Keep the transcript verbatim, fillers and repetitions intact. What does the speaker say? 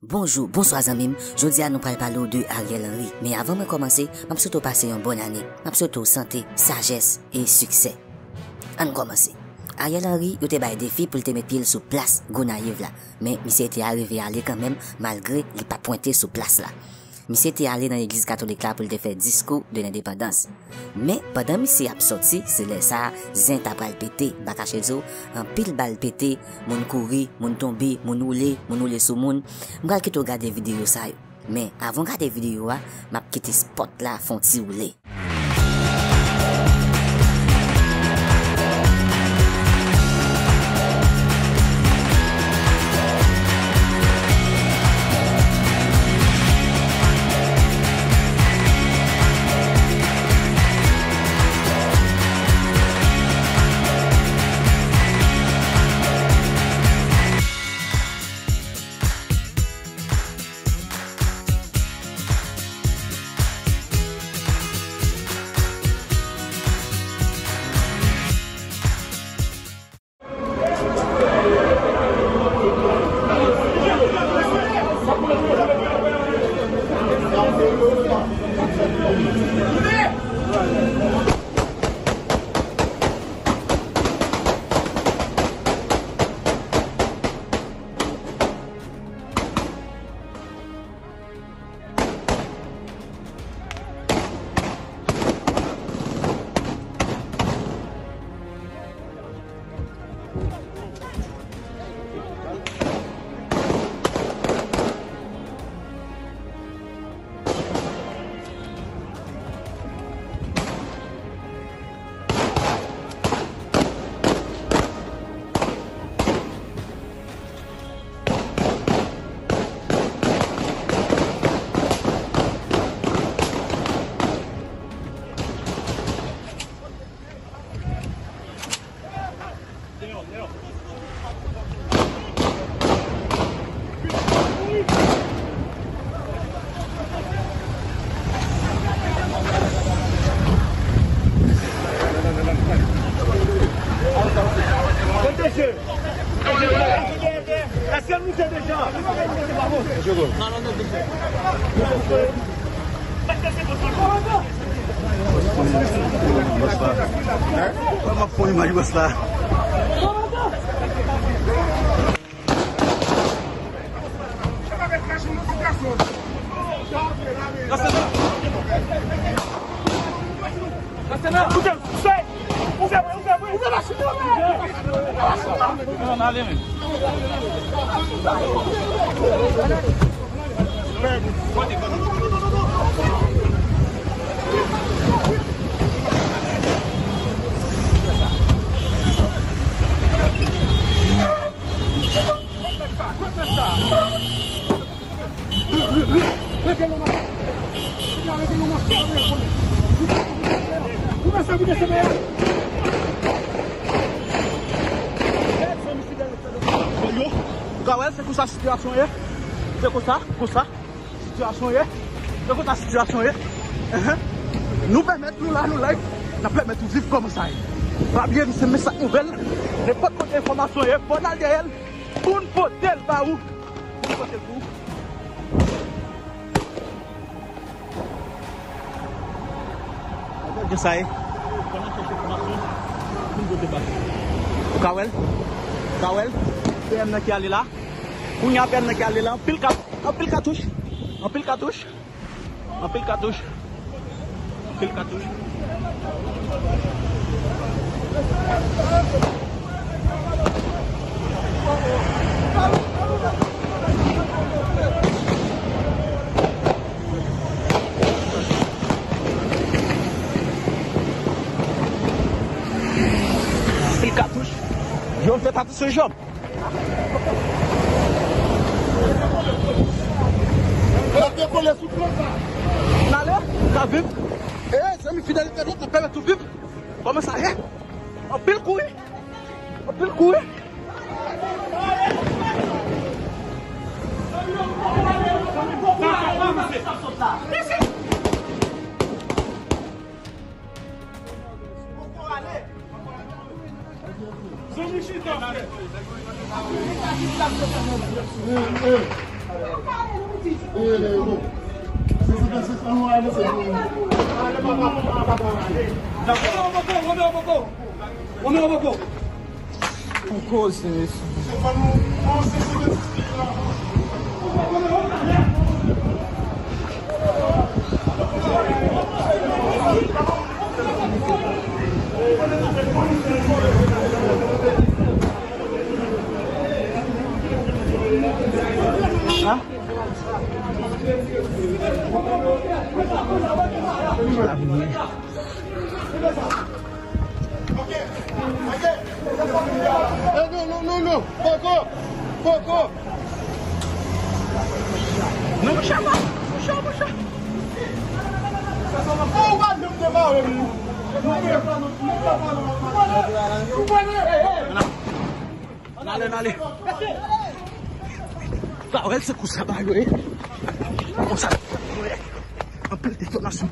Bonjou, bonswa zanmi m. Jodi a nou pral pale w de Ariel Henry. Men avan mwen kòmanse, m ap swete w pase yon bòn ane. M ap swete w sante, sajès e siksè. Ann kòmanse. Ariel Henry, yo te bay defi pou l te met pye l sou plas Gonayiv la. Men misye te arive ale kanmenm, malgre li pa t pwente sou plas la. Misye te ale nan legliz katolik la pou l te fè diskou de lendepandans. Men, pandan misye ap sòti, se lè sa a, zen ta pral pete. M pa kache di w, anpil bal pete, moun kouri, moun tonbe, moun woule, moun woule sou moun. M pral kite w gade videyo sa yo. Men, avan w gade videyo a, m ap kite spòt la fè yon ti woule. Èske l moute deja? Bòs la. Kòman pou imaj bòs la? Ou ka wè, se konsa sitiyasyon ye. Se konsa, konsa sitiyasyon ye. Se konsa sitiyasyon ye. Enhen. Nou pèmèt nou la, nou live. N ap pèmèt ou viv kòman sa ye. Pa bliye, se Mesach Nouvèl. Nenpòt kote enfòmasyon ye, fò n al dèyè l pou n pote l ba ou. Pou n pote l pou ou. Gade sa ye. Ou ka wè l? Ou ka wè l? P M nan ki ale la. Kounye a P M nan ki ale la. Anpil kat-, anpil katouch. Anpil katouch. Anpil katouch. Anpil katouch. Anpil katouch. Yo fè katouch sou janm. N ale, n ap viv. E, zanmi fidèl entènot, n ap pèmèt ou viv. Kòman sa ye? Anpil kouri. Anpil kouri. Zanmi chita, frè. Hey, hey. Pou koze, mesye. Eh, non, non, non, non. Poko. Poko. Non, monchè, non. Monchè, monchè. Oh, ou pa janm te mare, wi. N ale, n ale. Sa wè se kou sa ba yo ye. Konsa. Anpil detonasyon.